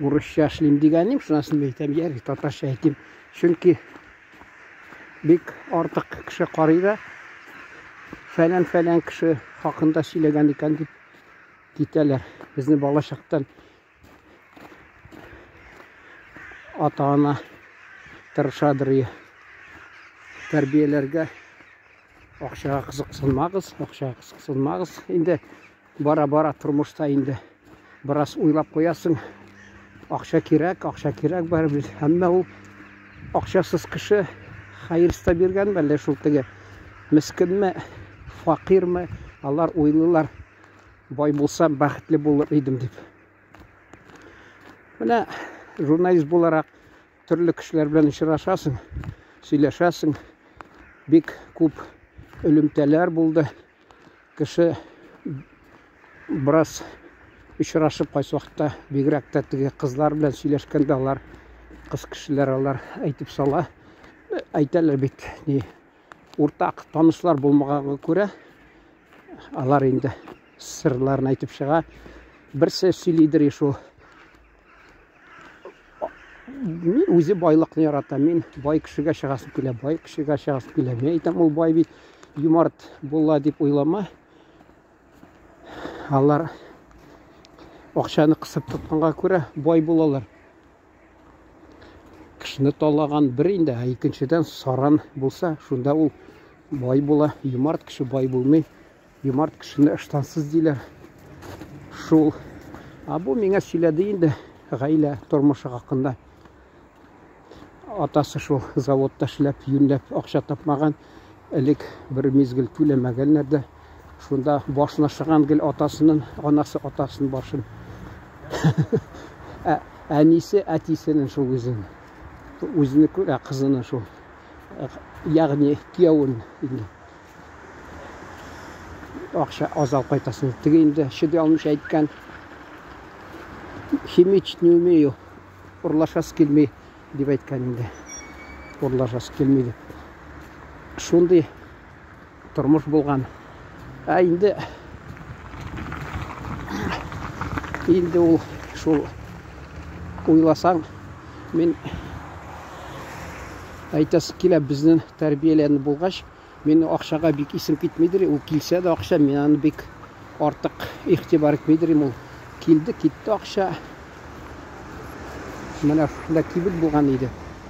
Урысча эшлим дигәнем, шуннан соң әйтәм, ярый, татарча әйтим. Чөнки бик артык кеше карый да, фәлән-фәлән кеше хакында сөйләгән икән дип китәләр. Безне балачактан ата-ана тырышадыр тәрбияләргә. Акчага кызыксынмагыз, акчага кызыксынмагыз. Инде бара-бара тормышта инде бераз уйлап куясың. Акча кирәк, акча кирәк барыбер. Әмма ул акчасыз кеше хәерста биргән әллә шул теге мескенме, факирме, алар уйлыйлар, бай булсам бәхетле булыр идем дип. Менә журналист буларак төрле кешеләр белән очрашасың, сөйләшәсең. Бик күп элемтәләр булды. Кеше бераз очрашып кайсы вакытта бигрәк тә теге кызлар белән сөйләшкәндә алар кыз кешеләр алар әйтеп сала. Әйтәләр бит, ни уртак танышлар булмаганга күрә алар инде сырларын әйтеп чыга. Берсе сөйлидер шул Мин үзе байлыкны яратам. Мин бай кешегә чыгасым килә, бай кешегә чыгасым килә. Мин әйтәм, ул бай бит юмарт була дип уйлама. Алар акчаны кысып тотканга күрә бай булалар. Кешене талаган бер инде, ә икенчедән саран булса, шунда ул бай була. Юмарт кеше бай булмый. Юмарт кешене ыштансыз диләр. Шул. А бу миңа сөйләде инде гаилә тормышы хакында. Атасы шул заводта эшләп, юньләп акча тапмаган. Элек бер мизгел түләмәгәннәр дә. Шунда башын ашаган гел атасының, анасы атасының башын. Ә әнисе әтисенең шул үзен. Үзене күрә, кызының шул. Ягъни кияүен инде. Акча аз алып кайтасың. Теге инде чыдый алмыйча әйткән. Химичить не умею. Урлашасы килми дип әйткән инде. Урлашасы килми дип. Шундый тормыш булган. Ә инде инде ул шул уйласаң, мин әйтәсе килә, безнең тәрбияләнеп булгач, Мин акчага бик исем китмидер, ул килсә дә акча, мин аны бик артык игътибар итмидер, ул килде, китте акча. Менә шунда кибет булган иде.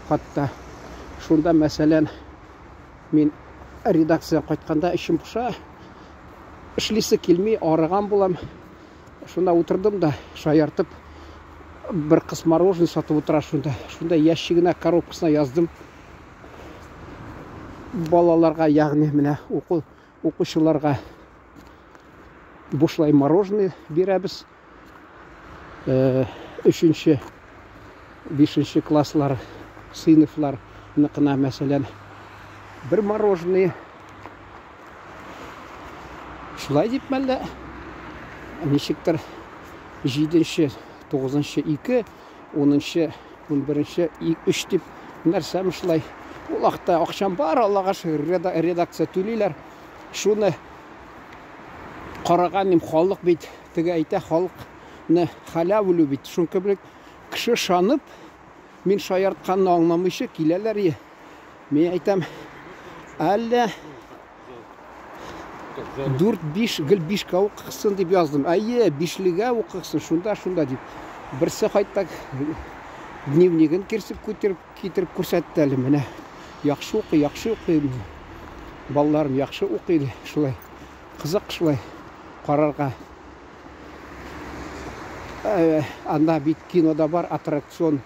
Хатта шунда, мәсәлән, мин редакциядән кайтканда эчем поша, эшлисе килми, арыган булам. Шунда утырдым да, шаяртып, бер кыз мороженое сатып утыра шунда. Шунда ящигына, коробкасына яздым. Балаларга, ягъни менә уку укучыларга бушлай мороженое бирәбез. Э, өченче, бишенче класслар, сыйныфлар ныкына, мәсәлән, бер мороженое. Шулай дип мәллә, ничектер җиденче, тугызынчы ике, унынчы, унберенче, өч дип нәрсәме шулай. Ул вакытта акчам бар, Аллага шөкер, редакция түлиләр. Шуны караган идем, халык бит теге әйтә, халыкны халяву любит. Шуның кебек кеше ышанып, мин шаяртканны аңламыйча киләләр. Мин әйтәм, әллә 4 5 гел 5кә укысын дип яздым. Әйе, бишлегә укысын, шунда, шунда дип. Берсе хайтта дневнигын кирсеп күтереп китереп күрсәтте әле менә. Яхшы укый, яхшы укый. Балаларым яхшы укый шулай. Кызык шулай карарга. Э, анда бит кинода бар аттракцион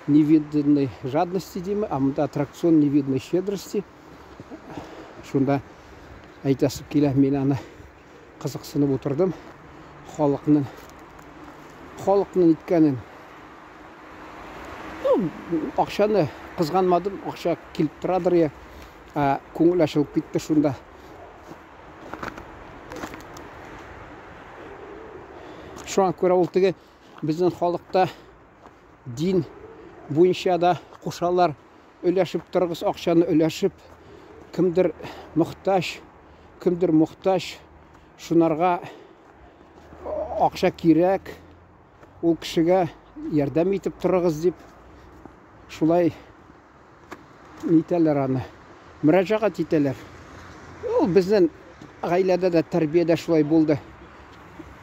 невиданной жадности дими, а монда аттракцион невиданной щедрости. Шунда әйтәсе килә, мин аны кызыксынып утырдым. Халыкның халыкның иткәнен. Ну, акчаны кызганмадым, акча килеп торадыр я. Ә күңел ачылып китте шунда. Шуңа күрә ул теге безнең халыкта дин буенча да кушалар. Өләшеп торыгыз акчаны өләшеп. Кемдер мохтаҗ, кемдер мохтаҗ. Шунарга акча кирәк. Ул кешегә ярдәм итеп торыгыз дип, шулай нитәләр аны, мөрәҗәгать итәләр. Ул безнең гаиләдә дә тәрбия дә шулай булды.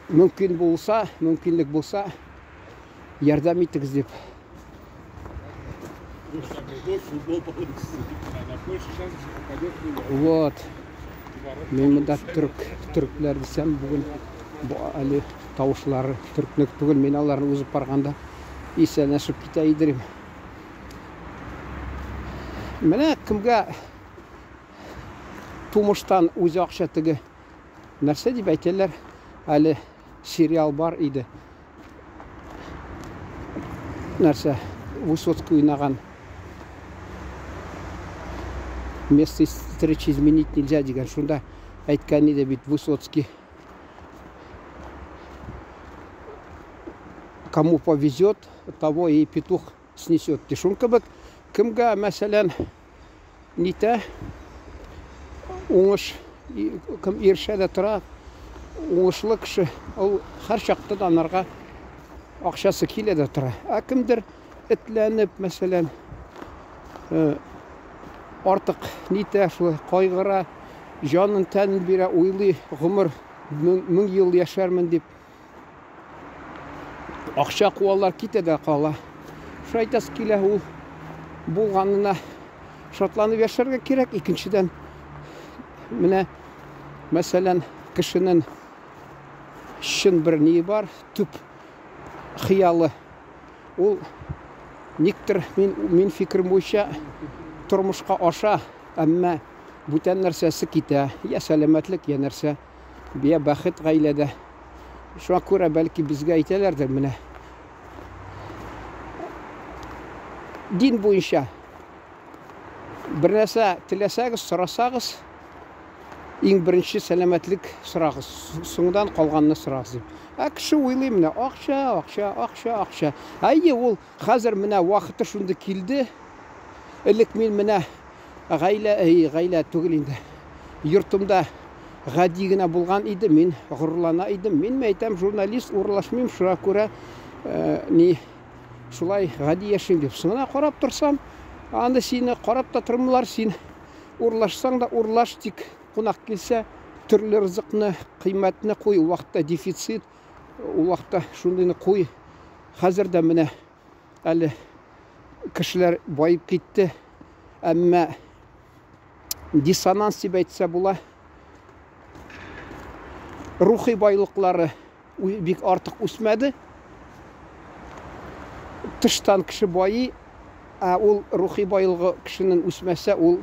Мөмкин булса, мөмкинлек булса, ярдәм итегез дип. Вот. Мин монда төрк, төркләр дисәм, бүген бу әле тавышлары төркнек түгел, мин аларны узып барганда исәнләшеп китә идем. Менә кемгә тумыштан үзе акча теге нәрсә дип әйтәләр, әле сериал бар иде. Нәрсә, Высоцкий уйнаган Место встречи изменить нельзя дигән. Шунда әйткән иде бит Высоцкий. Кому повезет, того и петух снесет. Шун кебек кемгә, мәсәлән, нитә уңыш кем ирешә дә тора, уңышлы кеше, ул һәр чакта да анарга акчасы килә дә тора. Ә кемдер этләнеп, мәсәлән, артык нитә, шулай кайгыра, җанын тәнен бирә, уйлый, гомер мең ел яшәрмен дип. Акча куалар, китә дә кала. Шулай әйтәсе килә, ул булганына шатланып яшәргә кирәк. Икенчедән, менә, мәсәлән, кешенең чын бер ние бар, төп хыялы. Ул никтер, мин, мин фикерем буенча, тормышка аша, әмма бүтән нәрсәсе китә. Я сәламәтлек, я нәрсә. Я бәхет гаиләдә. Шуңа күрә бәлки безгә әйтәләрдер менә. Дин буенча бер нәрсә теләсәгез, сорасагыз, иң беренче сәламәтлек сорагыз, соңдан калганны сорагыз дип. Ә кеше уйлый менә акча, акча, акча, акча. Әйе, ул хәзер менә вакыты шундый килде. Элек мин менә гаилә, әй, гаилә түгел инде. Йортымда гади генә булган иде, мин горурлана идем. Мин әйтәм, журналист урлашмыйм, шуңа күрә ни шулай гади яшим дип. Соңына карап торсам, анда сине карап та тормыйлар, син урлашсаң да урлаш, тик кунак килсә, төрле ризыкны, кыйммәтне куй, ул вакытта дефицит, ул вакытта шундыйны куй. Хәзер дә менә әле кешеләр баеп китте, әмма диссонанс дип әйтсә була. Рухи байлыклары бик артык үсмәде. Тыштан кеше байый, ә ул рухи байлыгы кешенең үсмәсә, ул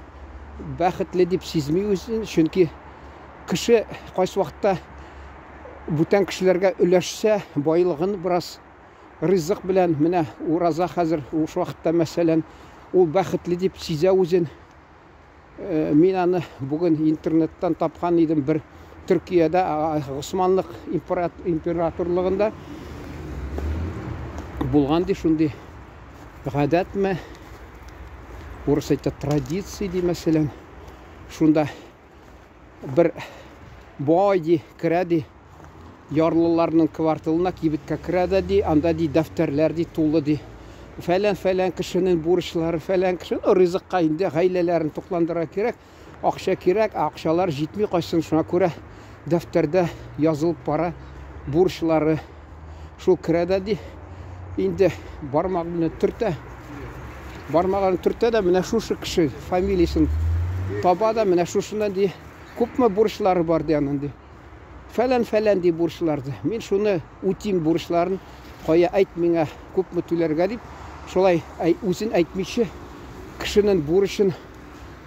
бәхетле дип сизми үзен, чөнки кеше кайсы вакытта бүтән кешеләргә өләшсә, байлыгын бераз ризык белән, менә ураза хәзер, шул вакытта, мәсәлән, ул бәхетле дип сизә үзен. Мин аны бүген интернеттан тапкан идем, бер Төркиядә, Госманлык императорлыгында булган ди шундый гадәтме, урыс әйтә традиция ди, мәсәлән, шунда бер бай ди керә ди ярлыларның кварталына, кибеткә керә дә ди, анда ди дәфтәрләр ди тулы ди. Фәлән-фәлән кешенең бурычлары, фәлән кешенең, ну, ризыкка инде гаиләләрен тукландырырга кирәк, акча кирәк, ә акчалар җитми кайсын, шуңа күрә дәфтәрдә язылып бара бурычлары. Шул керә дә ди, инде бармагы белән төртә. Бармагын төртә дә менә шушы кеше фамилиясен таба да, менә шушыннан ди, күпме бурычлары бар ди аның ди. Фәлән-фәлән ди бурычлар ди. Мин шуны үтим бурычларын, кая әйт миңа күпме түләргә дип, шулай үзен әйтмичә кешенең бурычын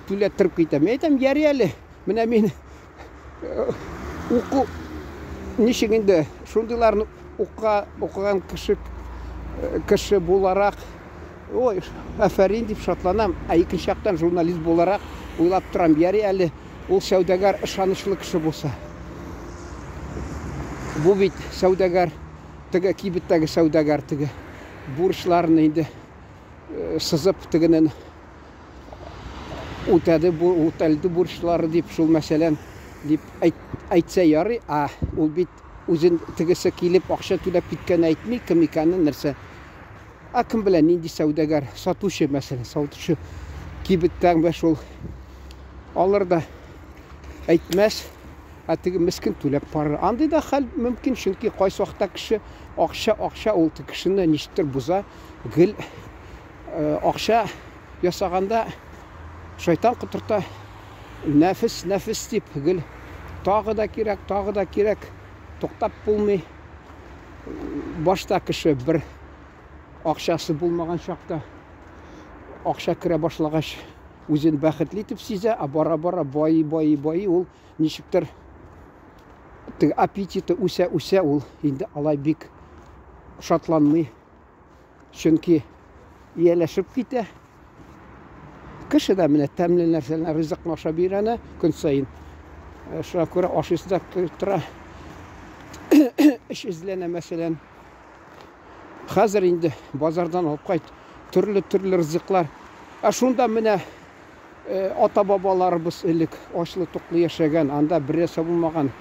түләттереп китә. Мин әйтәм, ярый әле, менә мин уку ничек инде шундыйларны укыган кеше кеше буларак, ой, афәрин дип шатланам. Ә икенче яктан журналист буларак уйлап торам, ярый әле ул сәүдәгәр ышанычлы кеше булса. Бу бит сәүдәгәр, теге кибеттәге сәүдәгәр теге бурычларын инде сызып тегенен үтәде, бу үтәлде бурычлары дип, шул мәсәлән дип әйтсә ярый, ә ул бит үзен тегесе килеп акча түләп киткән әйтми, кем икәнен, нәрсә. Ә кем белә, нинди сәүдәгәр, сатучы, мәсәлән, сатучы кибеттән бә шул алыр да әйтмәс, ә теге мескен түләп барыр. Андый да хәл мөмкин, чөнки кайсы вакытта кеше акча, акча ул кешене ничектер боза, гел э, акча ясаганда шайтан котырта, нәфес, нәфес дип гел тагы да кирәк, тагы да кирәк, туктап булмый. Башта кеше бер акчасы булмаган чакта акча керә башлагач үзен бәхетле итеп сизә, ә бара-бара байый, байый, байый ул ничектер теге аппетиты үсә-үсә ул инде алай бик шатланмый. Чөнки ияләшеп китә. Кеше дә менә тәмле нәрсәләрне, ризыкны ашап өйрәнә көн саен. Э, шуңа күрә ашыйсы да тора. Эш эзләнә, мәсәлән. Хәзер инде базардан алып кайт төрле-төрле ризыклар. Ә шунда менә э, ата-бабаларыбыз элек ачлы-туклы яшәгән, анда бер нәрсә булмаган.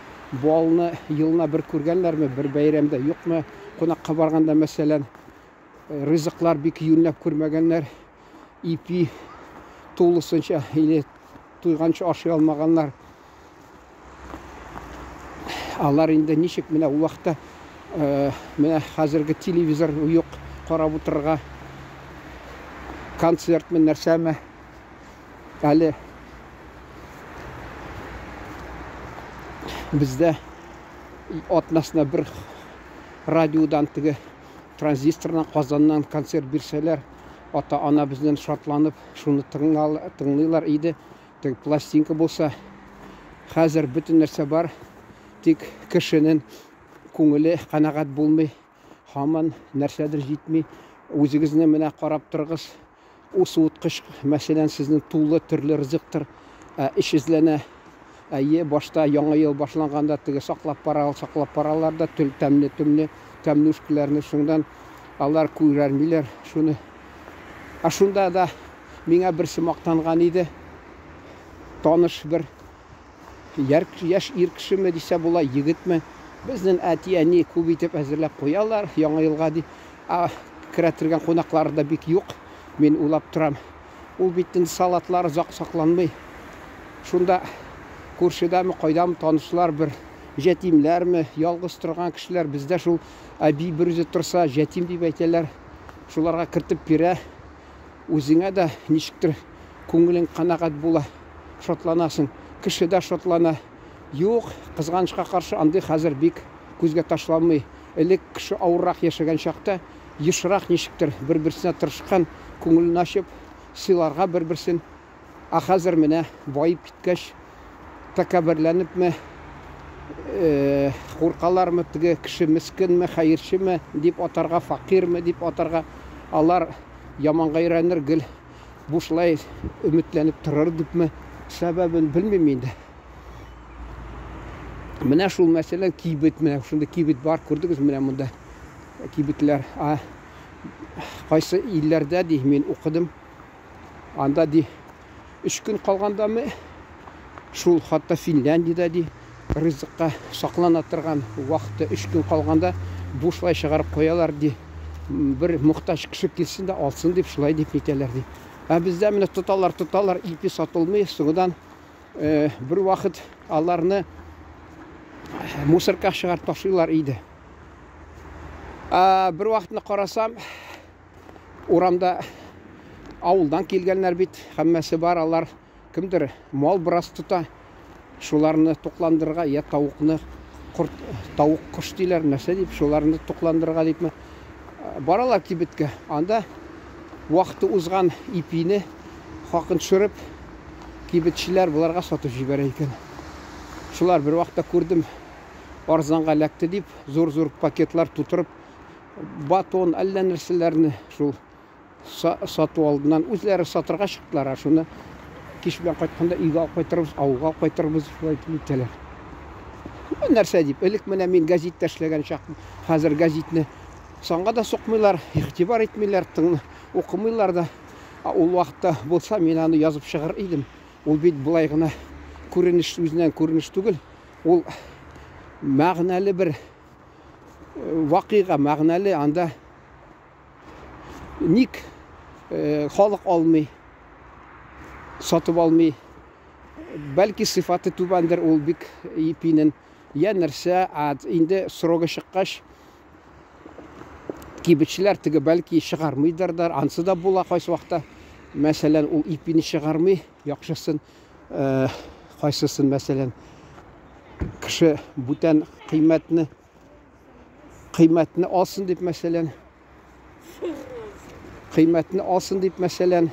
Балны елына бер күргәннәрме, бер бәйрәмдә юкмы? Кунакка барганда, мәсәлән, э, ризыклар бик юньләп күрмәгәннәр. Ипи тулысынча или туйганчы ашый алмаганнар. Алар инде ничек менә ул вакытта э, менә хәзерге телевизор юк карап утырырга концертмы нәрсәме әле бездә атнасына бер радиодан теге транзистордан Казаннан концерт бирсәләр ата-ана бездән шатланып шуны тыңлыйлар иде. Теге пластинка булса, хәзер бөтен нәрсә бар, тик кешенең күңеле канәгать булмый, һаман нәрсәдер җитми. Үзегезне менә карап торыгыз. Ул суыткыч, мәсәлән, сезнең тулы төрле ризыктыр, ә эш эзләнә. Әйе, башта яңа ел башланганда теге саклап бара, саклап баралар да төл тәмле төмле тәмнүшкеләрне шундан алар күрәрмиләр шуны. Ә шунда да миңа берсе мактанган иде. Таныш бер яшь ир кешеме дисә була, егетме. Безнең әти-әни күп итеп әзерләп куялар Яңа елга ди. Ә керә торган кунаклары да бик юк. Мин уйлап торам. Ул бит инде салатлар озак сакланмый. Шунда күршедәме, кайдамы танышлар бер җәтимләрме, ялгыз торган кешеләр бездә шул әби бер үзе торса, җәтим дип әйтәләр. Шуларга кертеп бирә. Үзеңә дә ничектер күңелең канәгать була, шатланасың. Кеше дә шатлана. Юк, кызганычка каршы, андый хәзер бик күзгә ташланмый. Элек кеше авыррак яшәгән чакта ешрак ничектер бер-берсенә тырышкан, күңелен ачып, сыйларга бер-берсен. Ә хәзер менә баеп киткәч, тәкәбберләнепме, э, куркалармы, теге кеше мескенме, хәерчеме дип атарга, факирме дип атарга, алар яманга өйрәнер, гел бушлай өметләнеп торыр дипме, сәбәбен белмим инде. Менә шул мәсәлән кибет, менә шундый кибет бар, күрдегез менә монда кибетләр. А кайсы илләрдә ди, мин укыдым. Анда ди өч көн калгандамы шул хатта Финляндиядә ди ризыкка саклана торган вакыты өч көн калганда бушлай чыгарып куялар ди. Бер мохтаҗ кеше килсен дә алсын дип шулай дип нитәләр ди. Ә бездә менә тоталар, тоталар, ипи сатылмый, соңыннан э, бер вакыт аларны мусорка чыгарып ташлыйлар иде. Ә, бер вакытны карасам, Урамда авылдан килгәннәр бит, һәммәсе бар, алар кемдер мал бераз тота, шуларны тукландырырга, я тавыкны, корт, тавык кош диләр, нәрсә дип, шуларны тукландырырга дипме. Баралар кибеткә, анда вакыты узган ипине хакын төшереп, кибетчеләр боларга сатып җибәрә икән. Шулар бер вакытта күрдем, арзанга эләкте дип, зур-зур пакетлар тутырып, батон, әллә нәрсәләрне шул сату алдыннан үзләре сатырга чыктылар, ә шуны кич белән кайтканда өйгә алып кайтырбыз, авылга алып кайтырбыз, шулай итеп үтәләр. Нәрсә дип, элек менә мин гәзиттә эшләгән чак, хәзер гәзитне санга да сукмыйлар, игътибар итмиләр, тыңны укымыйлар да. Ә ул вакытта булса, мин аны язып чыгар идем. Ул бит болай гына күренеш үзеннән күренеш түгел, ул мәгънәле бер вакыйга мәгънәле, анда Ник халык алмый, сатып алмый? Бәлки сыйфаты түбәндер ул бик ипинен. Я нәрсә, ә инде срогы чыккач, кибетчеләр теге бәлки чыгармыйдыр да, ансы да була кайсы вакытта. Мәсәлән, ул ипине чыгармый, яхшысын, кайсысын, мәсәлән, кеше бүтән кыйммәтне кыйммәтне алсын дип, мәсәлән, кыйммәтне алсын дип, мәсәлән,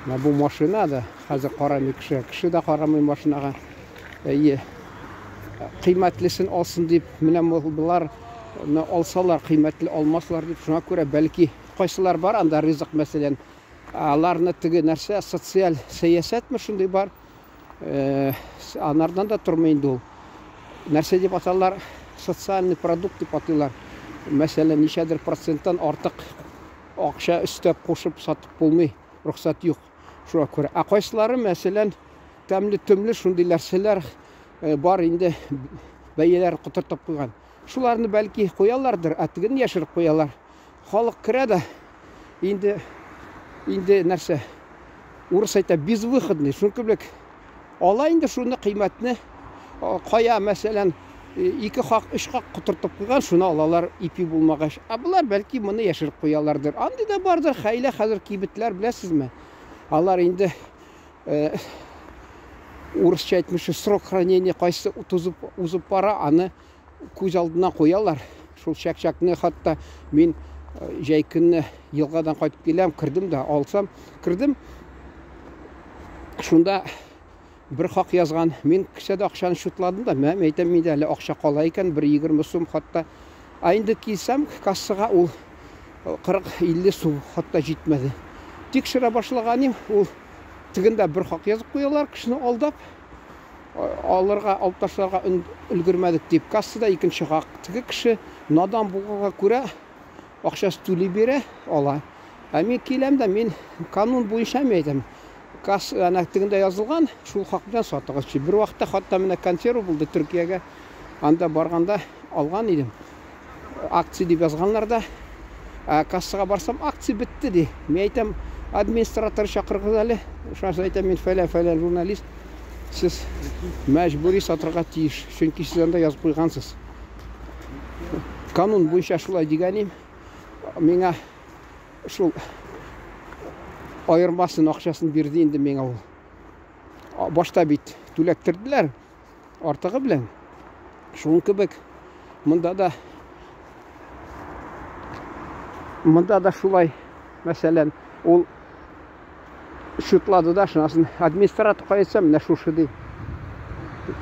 менә бу машина да хәзер карамый кеше, кеше дә карамый машинага. Әйе. Кыйммәтлесен алсын дип, менә болар алсалар, кыйммәтле алмаслар дип, шуңа күрә бәлки кайсылар бар анда ризык, мәсәлән, аларны теге нәрсә, социаль сәясәтме шундый бар, анардан да тормый инде ул. Нәрсә дип аталар? Социальный продукт дип атыйлар. Мәсәлән, ничәдер проценттан артык акча өстәп кушып сатып булмый, рөхсәт юк. Шуңа күрә. Ә кайсылары, мәсәлән, тәмле-төмле шундый нәрсәләр бар инде, бәяләр котыртып куйган. Шуларны бәлки куялардыр, ә тегене яшереп куялар. Халык керә дә, инде инде нәрсә, урыс әйтә, безвыходный, шуның кебек ала инде шуны кыйммәтне. Кая, мәсәлән, ике хак, өч хак котыртып куйган, шуны алалар ипи булмагач. Ә болар бәлки моны яшереп куялардыр. Андый да бардыр, хәйлә хәзер кибетләр, беләсезме? Алар инде урысча әйтмешли, срок хранения кайсы тузып узып бара, аны күз алдына куялар. Шул чәк-чәкне хәтта мин җәй көнне елгадан кайтып киләм, кердем дә алсам, кердем. Шунда бер хак язган. Мин кесәдә акчаны шутладым да, мә, әйтәм, миндә әле акча кала икән, бер 20 сум хәтта. Ә инде килсәм кассага, ул 40-50 сум хәтта җитмәде. Тикшерә башлаган идем, ул тегендә бер хак язып куялар, кешене алдап. Алырга, алып ташларга өлгермәдек дип. Кассада икенче хак. Теге кеше надан булганга күрә акчасы түли бирә, ала. Ә мин киләм дә, мин канун буенча мин әйтәм, касса әнә тегендә язылган, шул хак белән сатыгыз. Бер вакытта хатта менә консерва булды Төркиягә. Анда барганда алган идем. Акция дип язганнар да. Ә кассага барсам, акция бетте ди. Мин әйтәм, администратор чакырыгыз әле. Шуннан әйтәм, мин фәлән-фәлән журналист. Сез мәҗбүри сатырга тиеш, чөнки сез анда язып куйгансыз. Канун буенча шулай дигән идем. Миңа шул аермасын, акчасын бирде инде миңа ул. Башта бит түләттерделәр артыгы белән. Шуның кебек монда да шулай, мәсәлән, ул шутлады да, шунасын администратор кайтса, менә шушы ди.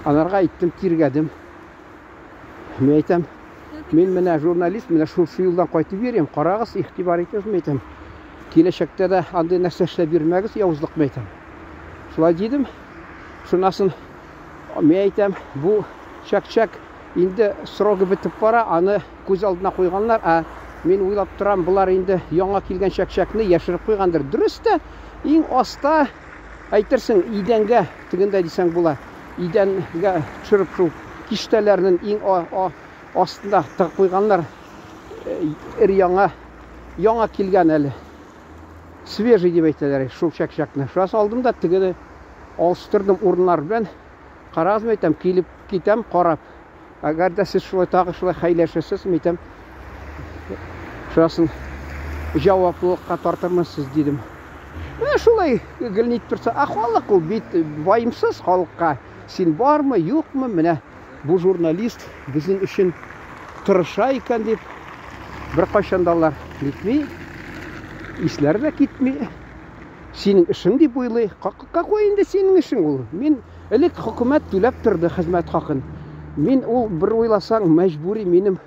Анарга әйттем, тиргәдем. Мин әйтәм, мин менә журналист, менә шушы юлдан кайтып йөрим, карагыз, игътибар итегез, мин әйтәм. Киләчәктә дә андый нәрсә эшләп йөрмәгез, явызлык, мин әйтәм. Шулай дидем. Шунасын мин әйтәм, бу чәк-чәк инде срогы бетеп бара, аны күз алдына куйганнар, ә мин уйлап торам, болар инде яңа килгән чәк-чәкне яшереп куйгандыр. Дөрес тә, иң аста, әйтерсең, идәнгә, тегендә дисәң була, идәнгә төшереп шул киштәләрнең иң астында тыгып куйганнар. Эр яңа, яңа килгән әле. Свежий дип әйтәләр шул чәк-чәкне. Шуннан алдым да тегене алыштырдым урыннар белән. Карагыз, мин әйтәм, килеп китәм, карап. Әгәр дә сез шулай тагы шулай хәйләшәсез, мин әйтәм, шунасын җаваплылыкка тартырмын сез, дидем. Менә шулай гел нитеп торса, ә халык ул бит ваемсыз халыкка. Син бармы, юкмы, менә бу журналист безнең өчен тырыша икән дип, беркайчан да алар нитми, исләре дә китми. Синең эшең дип уйлый. Какой инде синең эшең ул? Мин элек хөкүмәт түләп торды хезмәт хакын. Мин ул бер уйласаң, мәҗбүри минем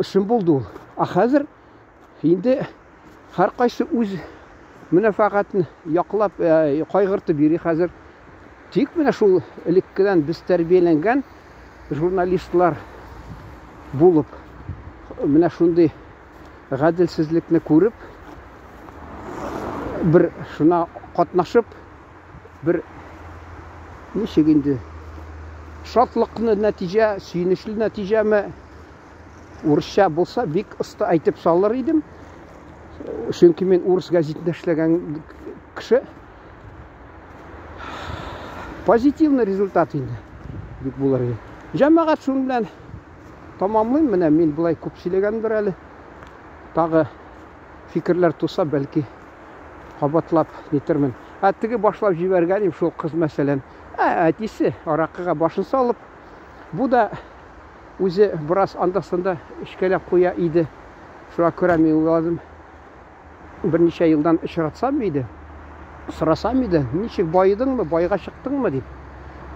эшем булды ул. Ә хәзер инде һәркайсы үз мөнәфәгатен яклап, кайгыртып йөри хәзер. Тик менә шул элеккедән без тәрбияләнгән журналистлар булып, менә шундый гаделсезлекне күреп, бер шуна катнашып, бер ничек инде шатлыклы нәтиҗә, сөенечле нәтиҗәме, урысча булса бик оста әйтеп салыр идем. Чөнки мин урыс гәзитендә эшләгән кеше. Позитивный результат инде дип булыр иде. Җәмәгать шуның белән тамамлыйм. Менә мин болай күп сөйләгәндер әле. Тагы фикерләр туса, бәлки кабатлап нитермен. Ә теге башлап җибәргән им шул кыз мәсәлән. Ә әтисе аракыга башын салып, бу да үзе бераз анда-санда эчкәләп куя иде. Шуңа күрә мин уйладым, берничә елдан очратсам иде, сорасам иде, ничек баедыңмы, байга чыктыңмы дип.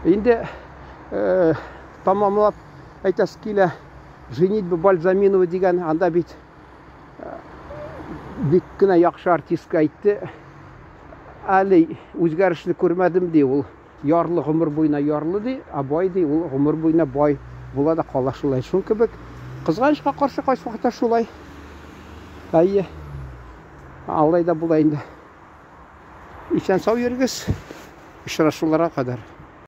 Инде э, тамамлап әйтәсе килә, Женитьба Бальзаминова дигән, анда бит э, бик кенә яхшы артистка әйтте. Әле үзгәрешне күрмәдем ди ул. Ярлы гомер буена ярлы ди, ә бай ди ул гомер буена бай була да кала шулай. Шул кебек кызганычка каршы кайсы вакытта шулай. Әйе. Алай да була инде. Исән сау йөрегез. Очрашуларга кадәр.